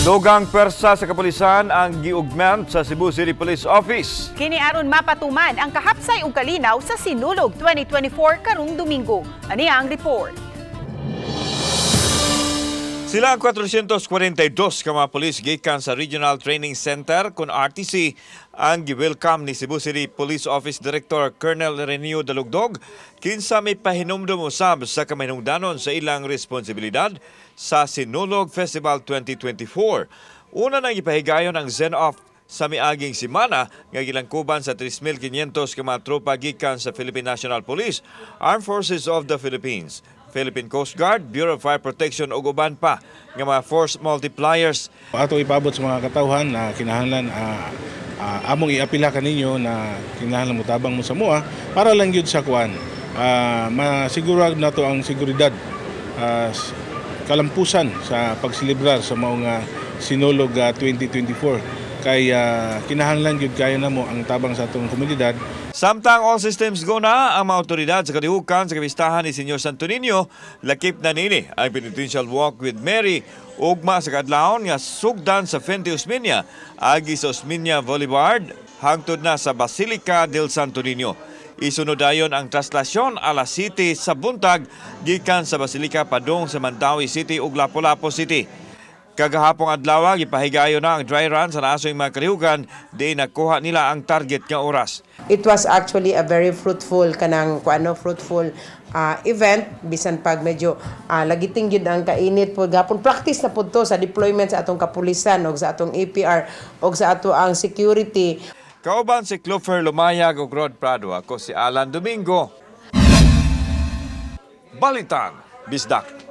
Dugang pwersa sa kapulisan ang gi-augment sa Cebu City Police Office. Kini aron mapatuman ang kahapsay ug kalinaw sa Sinulog 2024 karong Domingo. Ani ang report. Sila ang 442 ka mga pulis gikan sa Regional Training Center kon RTC ang gi-welcome ni Cebu City Police Office Director Colonel Renio Dalugdog, kinsa may pahinumdum usab sa kamahinungdanon sa ilang responsibilidad sa Sinulog Festival 2024. Una nang ipahigayon ang send-off sa miaging simana nga gilangkuban sa 3,500 ka mga tropa gikan sa Philippine National Police, Armed Forces of the Philippines, Philippine Coast Guard, Bureau of Fire Protection ug uban pa nga mga force multipliers. Ato ipabot sa mga katawhan na kinahanglan among iapila kaninyo na kinahanglan motabang mo sa mua para lang gyud sa kuan masigurado nato ang seguridad, kalampusan sa pagselebrar sa maong Sinulog 2024 kay kinahanglan gyud kayo namo ang tabang sa atong komunidad. Samtang all systems go na ang mga otoridad sa kalihukan sa kapistahan ni Senyor Santo Niño, lakip na nini ang Penitential Walk with Mary ugma sa kadlawon nga sugdan sa Fuente Osmeña agi sa Osmeña Boulevard hangtod na sa Basilica del Santo Niño. Isunod dayon ang traslasyon alas 7 sa buntag gikan sa Basilica padung sa Mandaue City ug Lapu-Lapu City. Kagahapong adlaw, gipahigayon na ang dry run sa naasoy mga kalihukan, di nakuha nila ang target nga oras. It was actually a very fruitful kanang kuano, fruitful event bisan pag medyo lagiting gyud ang kainit po gapon. Practice na pud to sa deployment sa atong kapulisan og sa atong APR og sa ato ang security. Kauban si Clover Lumayag ug Rod Prado. Ako si Alan Domingo. Balitang Bisdak.